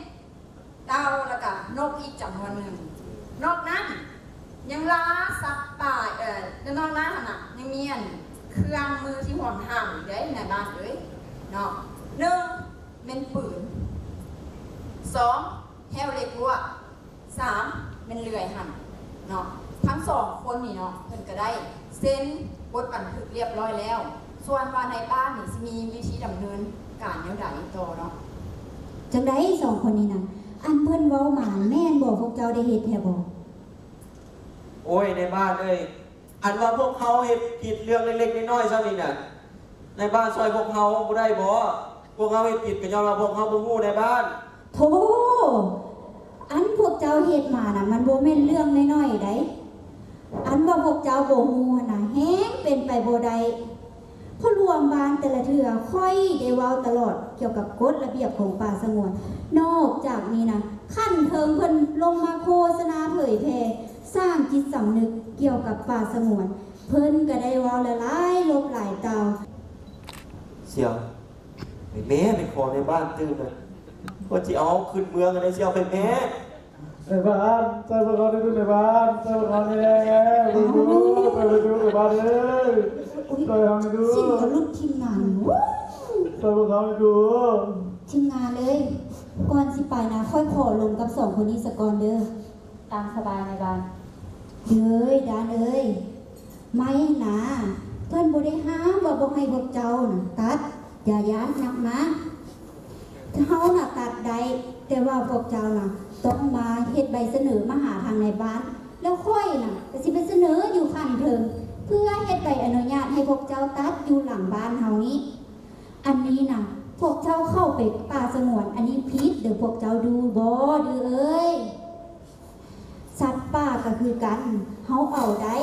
ເຕົ່າ ແລະກະນົກອີກຈຳນວນໜຶ່ງ. ນອກນັ້ນຍັງລ່າສັດປ່າ ເອີ ແລະນອກນັ້ນຫັ້ນນະ ຍັງມີອັນເຄື່ອງມືທີ່ຫວງຫ້າມອີກເດ້ນາຍບ້ານເອີຍເນາະ. ໜຶ່ງ ແມ່ນປືນ, ສອງ ແຮ້ວເຫຼັກລວກ, ສາມ ແມ່ນເລື່ອຍຫັ້ນເນາະ. ທັງສອງຄົນນີ້ເນາະ ເພິ່ນກະໄດ້ເຊັນບົດບັນທຶກລຽບລ້ອຍແລ້ວ. ສ່ວນວ່ານາຍບ້ານນີ້ຊິມີວິທີດຳເນີນການແນວໃດຕໍ່ເນາະ. ຈັ່ງໃດສອງຄົນນີ້ນະ ອັນເພິ່ນເວົ້າມາແມ່ນບໍ່? ພວກເຈົ້າໄດ້ເຮັດແທ້ບໍ່? ໂອ້ຍ ນາຍບ້ານເອີຍ ອັນວ່າພວກເຮົາເຮັດຜິດເລື່ອງເລັກໆນ້ອຍໆຊ່ຳນີ້ນະ ນາຍບ້ານຊ່ອຍພວກເຮົາບໍ່ໄດ້ບໍ? ພວກເຮົາເຮັດຜິດກະຍ້ອນວ່າພວກເຮົາບໍ່ຮູ້ນາຍບ້ານ. ໂທ້ ອັນພວກເຈົ້າເຮັດມານະ ມັນບໍ່ແມ່ນເລື່ອງນ້ອຍໆໃດ. ອັນວ່າພວກເຈົ້າບໍ່ຮູ້ຫັ້ນນະ ແຮ່ງເປັນໄປບໍ່ໄດ້. ຜູ້ຮ່ວມບ້ານແຕ່ລະເທື່ອ ຂ້ອຍໄດ້ເວົ້າຕະຫຼອດກ່ຽວກັບກົດລະບຽບຂອງປ່າສະຫງວນ. ນອກຈາກນີ້ນະ ຂັ້ນເທິງເພິ່ນລົງມາໂຄສະນາເຜີຍແຜ່ ສ້າງຈິດສຳນຶກກ່ຽວກັບປ່າສະຫງວນ. ເພິ່ນກະໄດ້ເວົ້າຫຼາຍໆລົບຫຼາຍຕ່າວ. ສຽວ ໄປແມ້ ໄປຂໍໃນບ້ານຕື່ມນະ ວ່າຊິເອົາຂຶ້ນເມືອງອັນໃດ ສຽວ ໄປແມ້. ນາຍບ້ານ ຊ່ອຍພວກເຮົາແດ່ເດີ ນາຍບ້ານ ຊ່ອຍພວກເຮົາແດ່. ເບິ່ງດູ ຊ່ອຍເບິ່ງດູ ນາຍບ້ານເອີຍ ຊ່ອຍເຮົາແດ່ດູ. ສິ້ນກະຫຼຸດທີມງານ ຊ່ອຍພວກເຮົາແດ່ດູ. ທີມງານເອີຍ ກ່ອນຊິໄປນະ ຂ້ອຍຂໍລົມກັບສອງຄົນນີ້ສາກ່ອນເດີ. ຕາມສະບາຍນາຍບ້ານ. ເອີຍ ດ້ານເອີຍ ໄມ້ນະ ເພິ່ນບໍ່ໄດ້ຫ້າມວ່າບໍ່ໃຫ້ພວກເຈົ້ານະຕັດ ຢ່າຢ້ານ ຍັບມາ. ເຮົານະຕັດໄດ້ ແຕ່ວ່າພວກເຈົ້ານະຕ້ອງມາເຮັດໃບສະເໜີມາຫາທາງນາຍບ້ານ ແລ້ວຂ້ອຍນະກະຊິໄປສະເໜີຢູ່ຂັ້ນເທິງ ເພື່ອເຮັດໃບອະນຸຍາດໃຫ້ພວກເຈົ້າຕັດຢູ່ຫຼັງບ້ານເຮົານີ້. ອັນນີ້ນະ ພວກເຈົ້າເຂົ້າໄປປ່າສະຫງວນ ອັນນີ້ຜິດເດີ້ ພວກເຈົ້າຮູ້ບໍ່ ດືເອີຍ? ສັດປ່າກໍຄືກັນ ເຮົາເອົາໄດ້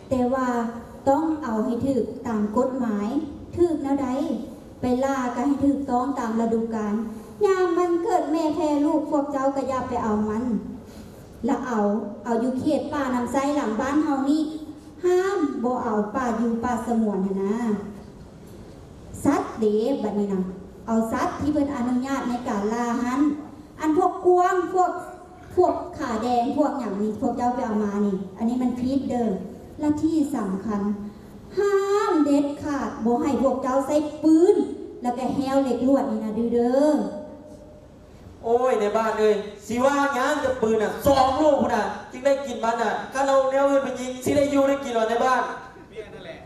ແຕ່ວ່າຕ້ອງເອົາໃຫ້ຖືກຕາມກົດໝາຍ. ຖືກແນວໃດ? ໄປລ່າກໍໃຫ້ຖືກຕ້ອງຕາມລະດູການ. ຍາມມັນເກີດແມ່ແຜ່ລູກ ພວກເຈົ້າກໍຢ່າໄປເອົາມັນ ລະເອົາ ເອົາຢູ່ເຂດປ່ານ້ຳໃສຫຼັງບ້ານເຮົານີ້ ຫ້າມບໍ່ເອົາປ່າຢູ່ປ່າສະຫງວນຫັ້ນນາ. ສັດເດ ບັດນີ້ນະ ເອົາສັດທີ່ເພິ່ນອະນຸຍາດໃນການລ່າຫັ້ນ ອັນພວກກວາງ ພວກ ພວກຂາແດງ ພວກຫຍັງນີ້ ພວກເຈົ້າໄປເອົາມານີ້ ອັນນີ້ມັນຜິດເດີ້. ລະທີ່ສຳຄັນ ຫ້າມເດັດຂາດ ບໍ່ໃຫ້ພວກເຈົ້າໃຊ້ປືນ ລະກະແຮ້ວເຫຼັກລວດນີ້ນະ ດືເດີ້. ໂອ້ຍ ນາຍບ້ານເອີຍ ຊິວ່າຫຍັງກັບປືນນະ ສອງລູກພຸ້ນນະ ຈຶ່ງໄດ້ກິນມັນນະ. ຄັນເອົາແນວອື່ນໄປຍິງ ຊິໄດ້ຢູ່ໄດ້ກິນຫວາ ນາຍບ້ານ? ເມຍນັ້ນແຫຼະ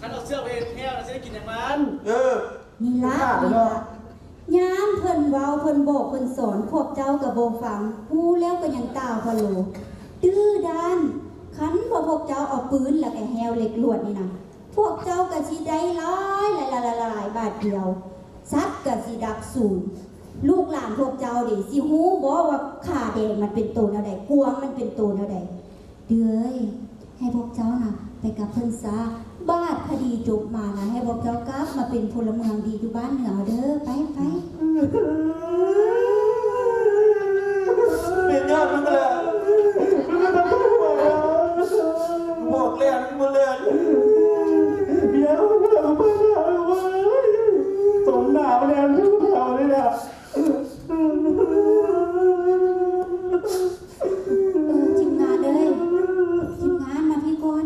ຄັນເອົາເຊືອກໄປແຮ້ວນະ ຊິໄດ້ກິນຫຍັງມັນ? ເອີ ນີ້ລະ ນີ້ລະ ຍາມເພິ່ນເວົ້າ ເພິ່ນບອກ ເພິ່ນສອນ ພວກເຈົ້າກໍບໍ່ຟັງ ຮູ້ແລ້ວກໍຍັງຕ່າວພະໂລ ດື້ດ້ານ. ຄັນວ່າພວກເຈົ້າເອົາປືນ ລະກະແຮ້ວເຫຼັກລວດນີ້ນະ ພວກເຈົ້າກໍຊິໄດ້ຫຼາຍ ຫຼາຍ ຫຼາຍ ຫຼາຍ ບາດດຽວ ສັດກໍຊິດັບສູນ. ລູກຫຼານພວກເຈົ້າເດ ຊິຮູ້ບໍ່ວ່າຂາແດງມັນເປັນໂຕແນວໃດ ກວາງມັນເປັນໂຕແນວໃດ? ເດືອຍ ໃຫ້ພວກເຈົ້ານະໄປກັບເພິ່ນຊະ ບາດຄະດີຈົບມານະ ໃຫ້ພວກເຈົ້າກັບມາເປັນພົນລະເມືອງດີຢູ່ບ້ານເມືອງເຮົາເດີ້ ໄປ ໄປ. ເປັນຍອດມັນແຫຼະ ບອກແລ້ວມັນແລ່ນ ດຽວເຮົາເລີກໄປແລ້ວເວີຍ ສົມໜ້າມາແລ່ນຢູ່ແຖວນີ້ແຫຼະ. ເອີ ທີມງານເອີຍ ທີມງານມາພີ້ກ່ອນ.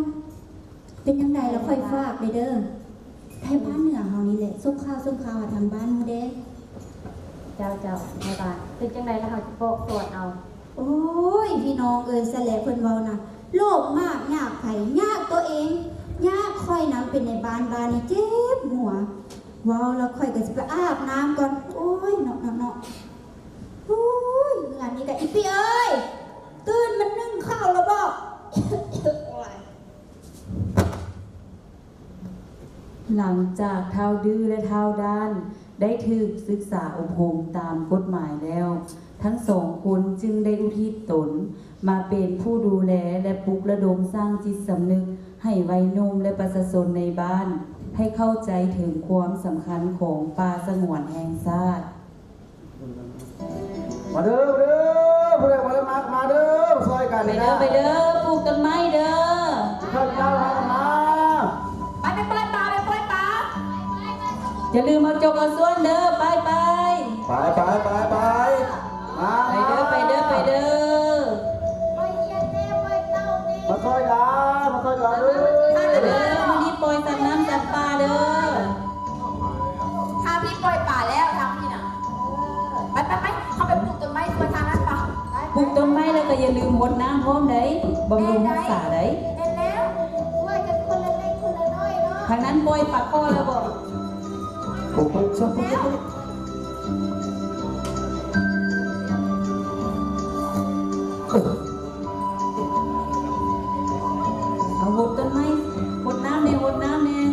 ເປັນຈັ່ງໃດລະ ຂ້ອຍຝາກແດ່ເດີ້ ແຖວບ້ານເໜືອເຮົານີ້ແຫຼະ ສົ່ງຂ່າວ ສົ່ງຂ່າວຫາທາງບ້ານໝູ່ແດ່. ເຈົ້າ ເຈົ້າ ແມ່ບ້ານ ເປັນຈັ່ງໃດລະ ເຮົາຊິບອກສອນເອົາ. ໂອ້ຍ ພີ່ນ້ອງເອີຍ ຊັ້ນແຫຼະເພິ່ນເວົ້ານະ ໂລບມາກຍາກໃຜ ຍາກຕົວເອງ ຍາກຂ້ອຍນຳ ເປັນນາຍບ້ານບ້ານນີ້ເຈັບຫົວ ເວົ້າລະຂ້ອຍກໍຊິໄປອາບນ້ຳກ່ອນ. ໂອ້ຍ ເນາະ ເນາະ ເນາະ ໂອ້ຍ ເຮືອນນີ້ກະ ອີປີ້ເອີຍ ຕື່ນມາໜຶ້ງເຂົ້າລະບໍ? ໂອ້ຍ. ຫຼັງຈາກທ້າວດື້ ແລະ ທ້າວດ້ານ ໄດ້ຖືກສຶກສາອົບຮົມຕາມກົດໝາຍແລ້ວ, ທັງສອງຄົນຈຶ່ງໄດ້ອຸທິດຕົນມາເປັນຜູ້ດູແລ ແລະ ປຸກລະດົມສ້າງຈິດສຳນຶກໃຫ້ໄວໜຸ່ມ ແລະ ປະຊາຊົນໃນບ້ານ ໃຫ້ເຂົ້າໃຈເຖິງຄວາມສຳຄັນຂອງປ່າສະຫງວນແຫ່ງຊາດ. ມາເດີ ມາເດີ ຜູ້ໃດບໍ່ໄດ້ມັກ ມາເດີ ມາຊ່ອຍກັນ ໄປເດີ ເດີ ໄປເດີ ປູກຕົ້ນໄມ້ເດີ ເຂົ້າເຈົ້າພາກັນມາ ໄປ ໄປປ່ອຍປາ ໄປປ່ອຍປາ ຢ່າລືມເອົາຈົກເອົາສ່ວນເດີ ໄປ ໄປ ໄປ ໄປ ໄປ ໄປ ມາ ໄປເດີ ໄປເດີ ໄປເດີ ມາຊ່ອຍກັນ ມາຊ່ອຍກັນເດີ ໄປເດີ ມື້ນີ້ປ່ອຍສັດນ້ຳສັດປ່າເດີ. ທາງພີ້ປ່ອຍປາແລ້ວ ທາງພີ້ນະ ເອີ ໄປ ໄປ ໄປ ເຮົາໄປປູກຕົ້ນໄມ້ສ່ວນທາງນັ້ນປະ ໄປ ປູກຕົ້ນໄມ້ແລ້ວກໍຢ່າລືມຫົດນ້ຳພ້ອມໃດ໋ ບຳລຸງຮັກສາໃດ໋ ແມ່ນແລ້ວ ຊ່ວຍກັນຄົນລະເລັກຄົນລະນ້ອຍເນາະ ທາງນັ້ນປ່ອຍປາຄໍ້ແລ້ວບໍ? ໂອ້ໂຫ ແລ້ວ ເອົາຫົດຕົ້ນໄມ້ ຫົດນ້ຳແດ່ ຫົດນ້ຳແດ່.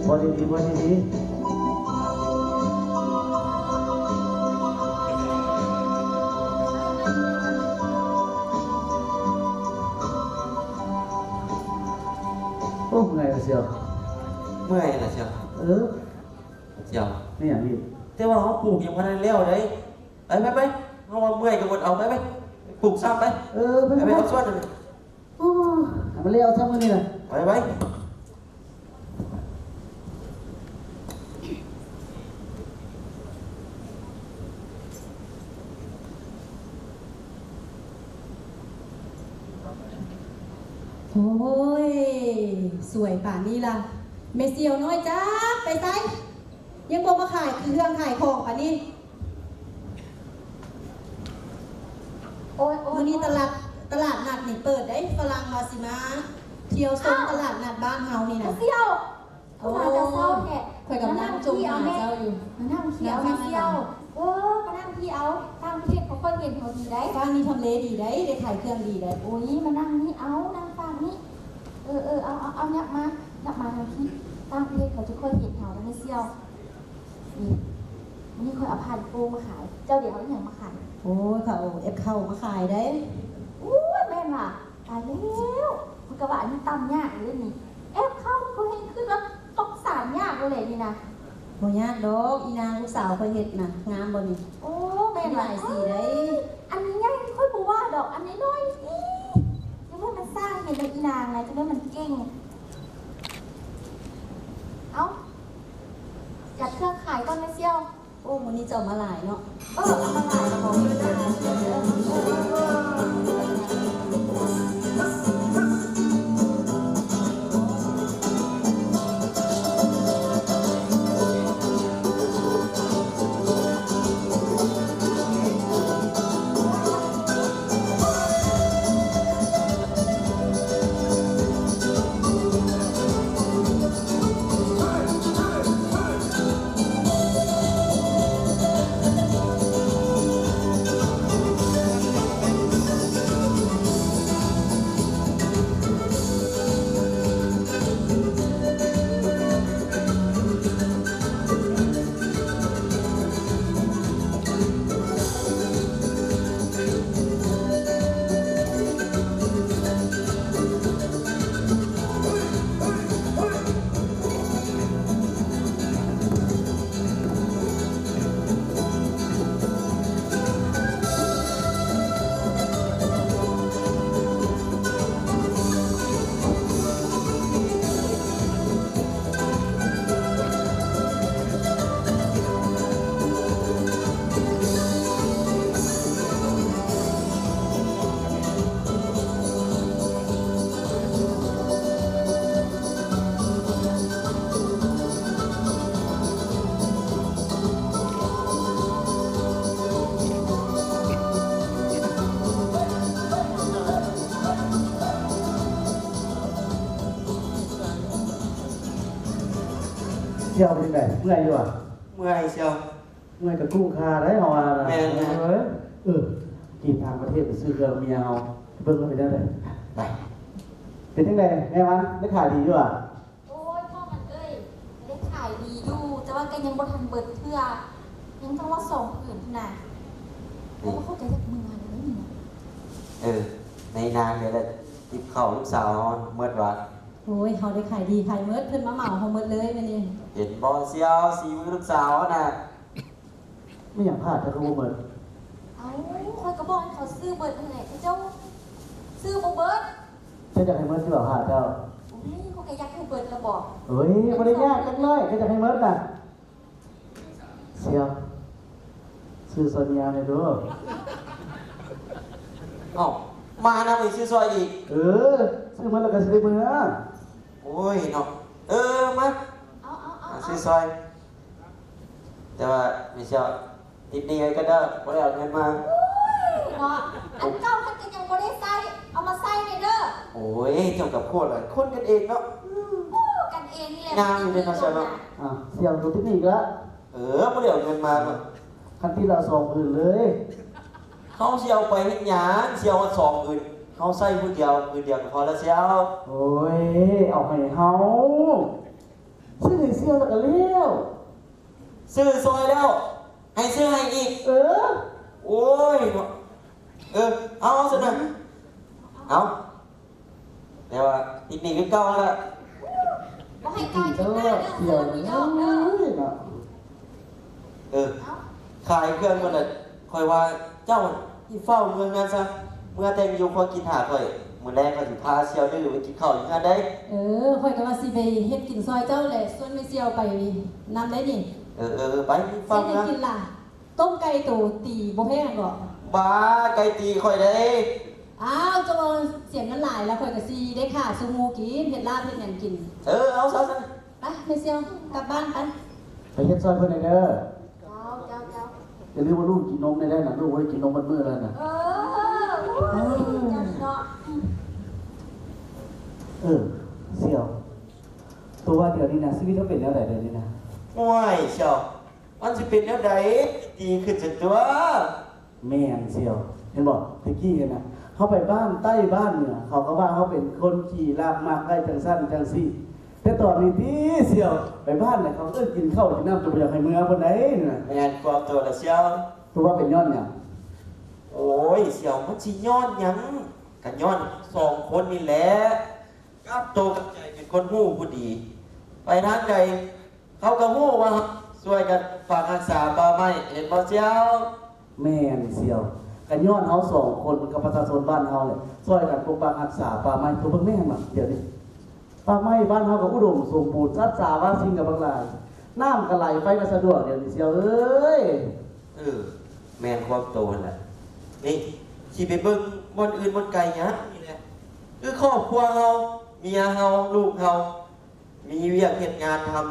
ພໍດີໆ ພໍດີໆ ໂອ້ ເມື່ອຍລະສ່ຽວ ເມື່ອຍລະສ່ຽວ ເອີ ສ່ຽວ ແມ່ນຫຍັງອີກ? ແຕ່ວ່າເຮົາປູກຍັງບໍ່ທັນແລ້ວເດ້. ໄປ ໄປ ໄປ ເຮົາວ່າເມື່ອຍກໍອົດເອົາ ໄປ ໄປ ປູກຊ້ຳໄປ ເອີ ໄປ ໄປ ໄປ ເອົາສ່ວນນັ້ນ ໂອ້ ໃຫ້ມັນແລ້ວຊະມື້ນີ້ນະ ໄປໄປ. ໂອ້ຍ ສວຍປານນີ້ລະ ແມ່ສ່ຽວນ້ອຍຈັກໄປໃສ ຍັງບໍ່ມາຂາຍເຄື່ອງຂາຍຂອງປານນີ້. ໂອ້ຍ ໂອ້ຍ ມື້ນີ້ຕະຫຼາດ ຕະຫຼາດນັດນີ້ເປີດເດ້ ຝຣັ່ງວ່າຊິມາທ່ຽວຊົມ ຕະຫຼາດນັດບ້ານເຮົານີ້ນະ. ແມ່ສ່ຽວ ໂອ້ ຂ້ອຍກຳລັງຈົ່ມຫາເຈົ້າຢູ່ ມານັ່ງພີ້ເອົາແມ່ສ່ຽວ. ເອີ ມານັ່ງພີ້ເອົາ ຕ່າງປະເທດເຂົາຄ່ອຍເຫັນເຮົາດີໃດ໋ ຟາກນີ້ທຳເລດີໃດ໋ ໄດ້ຂາຍເຄື່ອງດີໃດ໋. ໂອ້ຍ ມານັ່ງນີ້ເອົາ ນັ່ງຟາກນີ້. ເອີ ເອີ ເອົາ ເອົາ ເອົາ ຫຍັບມາ ຫຍັບມາທາງພີ້ ຕ່າງປະເທດເຂົາຈະຄ່ອຍເຫັນເຮົານະແມ່ສ່ຽວ. ນີ້ ມື້ນີ້ຂ້ອຍເອົາຜ້າໂປ່ງມາຂາຍ ເຈົ້າເດເອົາອີ່ຫຍັງມາຂາຍ? ໂອ້ຍ ຂ້ອຍເອົາແອັບເຂົ້າມາຂາຍເດ້. ໂອ້ຍ ແມ່ນຫວາ? ຕາຍແລ້ວ ຂ້ອຍກະວ່າອັນນີ້ຕ່ຳຍາກເດ້ນີ້ ແອັບເຂົ້ານີ້ກໍແຮ່ງຄືວ່າຕ້ອງສານຍາກແລ້ວແຫຼະນີ້ນະ. ບໍ່ຍາກດອກ ອີນາງລູກສາວຂ້ອຍເຮັດນະ ງາມບໍ່ນີ້? ໂອ້ ແມ່ນຫວາ? ມີຫຼາຍສີໃດ໋. ອັນໃຫຍ່ໆນີ້ຂ້ອຍບໍ່ວ່າດອກ ອັນນ້ອຍໆນີ້ ຈັ່ງໃດມັນຊ່າງເຮັດນະອີນາງນະ ຈັ່ງໃດມັນເກັ່ງ. ເອົ້າ ຈັດເຄື່ອງຂາຍກ່ອນແມ່ສ່ຽວ. ໂອ້ ມື້ນີ້ເຈົ້າມາຫຼາຍເນາະ. ເອີ ເອົາມາຫຼາຍກະບອກ. ສ່ຽວເປັນຈັ່ງໃດ? ເມື່ອຍຢູ່ຫວາ? ເມື່ອຍສ່ຽວ. ເມື່ອຍກະກຸ້ງຄາໄດ໋ເຮົາວ່ານະ. ແມ່ນ ເອີ ເອີ ກີບຕ່າງປະເທດໄປຊື້ເຄື່ອງເມຍເຮົາ ເບິ່ງວ່າເປັນແນວໃດ. ໄປ. ເປັນຈັ່ງໃດແມ່ວັນ ໄດ້ຂາຍດີຢູ່ຫວາ? ໂອ້ຍ ພໍ່ມັນເອີຍ ໄດ້ຂາຍດີຢູ່ ແຕ່ວ່າກະຍັງບໍ່ທັນເບິດເທື່ອ ຍັງທັງວ່າສອງຜືນພຸ້ນນະ. ແຕ່ວ່າຂ້ອຍກະຢາກເມືອແລ້ວນີ້ນະ. ເອີ ໃນນາມເດລະ ຕິບເຂົ້າລູກສາວເຮົາໝົດຫວາ? ໂອ້ຍ ເຮົາໄດ້ຂາຍດີຂາຍໝົດ ເພິ່ນມາເໝົາເຮົາໝົດເລີຍມື້ນີ້. ເຫັນບໍ່ສ່ຽວ ສີມືລູກສາວນະ. ມີຫຍັງພາດ ເຈົ້າຄືບໍ່ໝົດ? ເອົ້າ ຂ້ອຍກະບອກໃຫ້ເຂົາຊື້ເບິດຫັ້ນແຫຼະ ເຂົາເຈົ້າຊື້ບໍ່ເບິດ. ເຈົ້າຢາກໃຫ້ໝົດຢູ່ຫວາພາດເຈົ້າ? ໂອ້ຍ ຂ້ອຍກະຢາກໃຫ້ເບິດລະບອກ. ເອີຍ ບໍ່ໄດ້ຍາກຈັກໜ້ອຍ ເຈົ້າຢາກໃຫ້ໝົດນະ. ສ່ຽວ ຊື້ຊ່ອຍເມຍແດ່ເດີ. ເອົ້າ ມານຳອີກ ຊື້ຊ່ອຍອີກ. ເອີ ຊື້ໝົດແລ້ວກະຊິໄດ້ເມືອ. ໂອ້ຍເນາະ. ເອີ ມາ ເອົາ ເອົາ ເອົາ ຊື້ຊ່ອຍ. ແຕ່ວ່າແມ່ສ່ຽວ ຕິດໜີ້ໄວ້ກ່ອນເດີ ບໍ່ໄດ້ເອົາເງິນມາ. ໂອ້ຍເນາະ ອັນເກົ່າຫັ້ນກະຍັງບໍ່ໄດ້ໃຊ້ ເອົາມາໃຊ້ແດ່ເດີ. ໂອ້ຍ ເຈົ້າກະໂພດຫຼາຍ ຄົນກັນເອງເນາະ. ໂອ້ ກັນເອງນີ້ແຫຼະ ງາມຢູ່ເດເນາະສ່ຽວເນາະ. ອ່າ ສ່ຽວ ໂຕຕິດໜີ້ອີກລະ. ເອີ ບໍ່ໄດ້ເອົາເງິນມາເນາະ. ຄັນຕິດລະເອົາສອງຜືນເລີຍ. ເຮົາຊິເອົາໄປເຮັດຫຍັງ ຊິເອົາສອງຜືນ ເຮົາໃຊ້ຜືນດຽວ ຜືນດຽວກະພໍລະສ່ຽວ. ໂອ້ຍ ເອົາໃຫ້ເຮົາ ຊື້ໃຫ້ສ່ຽວລະກະແລ້ວ. ຊື້ຊ່ອຍແລ້ວ ໃຫ້ຊື້ໃຫ້ອີກ. ເອີ ໂອ້ຍເນາະ. ເອີ ເອົາ ເອົາຊັ້ນນະ. ເອົາ ແຕ່ວ່າຕິດໜີ້ຄືເກົ່າຫັ້ນລະ. ບໍ່ໃຫ້ກາຍກິນໜ້າເດີ ເສື້ອມີດອກເດີ. ເອີ ເອົ້າ ຂາຍເຄື່ອງໝົດລະ. ຂ້ອຍວ່າເຈົ້າຫັ້ນ ອີ່ຟ້າວເມືອເຮືອນຊະ ເມືອແຕ່ງຢູ່ຄົວກິນຖ້າຂ້ອຍ. ມື້ແລງຂ້ອຍຊິພາສ່ຽວດື້ໄປກິນເຂົ້າຢູ່ເຮືອນໃດ. ເອີ ຂ້ອຍກໍວ່າຊິໄປເຮັດກິນຊ່ອຍເຈົ້າແຫຼະ ຊວນແມ່ສ່ຽວໄປນຳໄດ້ນີ້. ເອີໆ ໄປ ຟັງນະ. ຊິໄດ້ກິນລະ ຕົ້ມໄກ່ໂຕຕີບໍ່ແພງບໍ່? ບ້າ ໄກ່ຕີຂ້ອຍເດ້. ອ້າວ ເຈົ້າເວົ້າສຽງກັນຫຼາຍລະ ຂ້ອຍກໍຊິໄດ້ຂ້າສູ່ໝູ່ກິນ ເຮັດລາບເຮັດຫຍັງກິນ. ເອີ ເອົາຊະຊັ້ນ. ໄປແມ່ສ່ຽວ ກັບບ້ານໄປ. ໄປເຮັດຊ່ອຍເພິ່ນແດ່ເດີ. ເຈົ້າ ເຈົ້າ ເຈົ້າ. ຢ່າລືມວ່າລູກກິນນົມແດ່ນະ ລູກບໍ່ໄດ້ກິນນົມໝົດມື້ແລ້ວນະ. ເອີ ເຈົ້າເນາະ. ເອີ ສ່ຽວ ຕົວວ່າດຽວນີ້ນະ ຊີວິດເຮົາເປັນແນວໃດດຽວນີ້ນະ? ໂອ້ຍ ສ່ຽວ ມັນຊິເປັນແນວໃດ ດີຂຶ້ນຊັ້ນຕົວະ. ແມ່ນສ່ຽວ ເຫັນບໍ່ ແຕ່ກີ້ຫັ້ນນະ ເຮົາໄປບ້ານໃຕ້ບ້ານເໜືອ ເຂົາກໍວ່າເຮົາເປັນຄົນຂີ້ລັກ ມັກໄດ້ຈັ່ງຊັ້ນຈັ່ງຊີ້ ແຕ່ຕອນນີ້ຕິສ່ຽວ ໄປບ້ານແລ້ວ ເຂົາເອີ້ນກິນເຂົ້າກິນນ້ຳ ຈົນບໍ່ຢາກໃຫ້ເມືອພຸ້ນໃດ໋ນະ. ແມ່ນຄວາມຕົວລະສ່ຽວ. ຕົວວ່າເປັນຍ້ອນຫຍັງ? ໂອ້ຍ ສ່ຽວ ມັນຊິຍ້ອນຫຍັງ? ກະຍ້ອນສອງຄົນນີ້ແຫຼະ ກັບໂຕກັບໃຈ ເປັນຄົນຮູ້ຜູ້ດີ ໄປທາງໃດ ເຂົາກໍຮູ້ວ່າຊ່ວຍກັນປົກປັກຮັກສາປ່າໄມ້ ເຫັນບໍ່ສ່ຽວ? ແມ່ນສ່ຽວ ກໍຍ້ອນເຮົາສອງຄົນກັບປະຊາຊົນບ້ານເຮົາແຫຼະ ຊ່ວຍກັນປົກປັກຮັກສາປ່າໄມ້. ຕົວເບິ່ງແມ່ນບໍ່ ດຽວນີ້ປ່າໄມ້ບ້ານເຮົາກໍອຸດົມສົມບູນ ສັດສາວາສິ່ງກໍບັກຫຼາຍ ນ້ຳກໍໄຫຼ ໄຟກໍສະດວກ ດຽວນີ້ສ່ຽວເອີຍ. ເອີ ແມ່ນຄວາມໂຕຫັ້ນແຫຼະ. ນີ້ ຊິໄປເບິ່ງບ່ອນອື່ນບ່ອນໄກຫຍັງ ນີ້ແຫຼະ ຄືຄອບຄົວເຮົາ ເມຍເຮົາ ລູກເຮົາ ມີວຽກເຮັດງານທຳ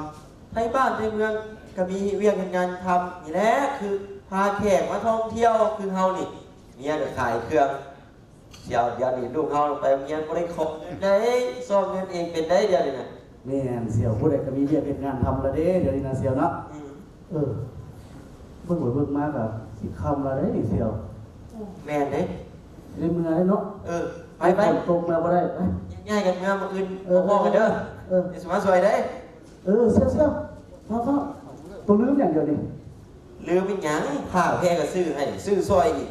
ໄທບ້ານໄທເມືອງກໍມີວຽກເຮັດງານທຳນີ້ແຫຼະ ຄືພາແຂກມາທ່ອງທ່ຽວຄືເຮົານີ້ ເມຍກໍຂາຍເຄື່ອງ. ດຽວ ດຽວນີ້ລູກເຮົາໄປໂຮງຮຽນບໍ່ໄດ້ຂໍເງິນໃດ ຊອກເງິນເອງເປັນໃດດຽວນີ້ນະ. ແມ່ນສ່ຽວ ຜູ້ໃດກໍມີວຽກເຮັດງານທຳລະເດ້ ດຽວນີ້ນະສ່ຽວເນາະ. ອືມ ເອີ ເບິ່ງໄປເບິ່ງມາກໍຊິຄ່ຳລະເດ້ນີ້ສ່ຽວ. ແມ່ນເດ້ ຊິໄດ້ເມືອແລ້ວເນາະ. ເອີ ໄປໆ ຝົນຕົກແລ້ວບໍ່ໄດ້ ໄປ ແຍກຍ້າຍກັນເມືອ ມື້ອື່ນ ເອີ ພໍ້ກັນເດີ. ເອີ ດຽວຊິມາຊ່ວຍເດ້. ເອີ ສ່ຽວໆ ຟ້າວໆ ໂຕລືມຫຍັງດຽວນີ້? ລືມອີຫຍັງ ຜ້າແພກໍຊື້ໃຫ້ ຊື້ຊ່ອຍອີກ.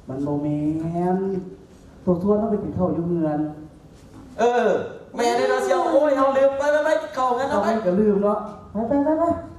ມັນບໍ່ແມ່ນ ໂຕຊວນເຮົາໄປກິນເຂົ້າຢູ່ເຮືອນ. ເອີ ແມ່ນເດ້ເນາະສ່ຽວ. ໂອ້ຍ ເຮົາລືມ ໄປໆໆ ກິນເຂົ້າເຮືອນເນາະ. ເຮົາແມ່ນກໍລືມເນາະ ໄປໆໆ.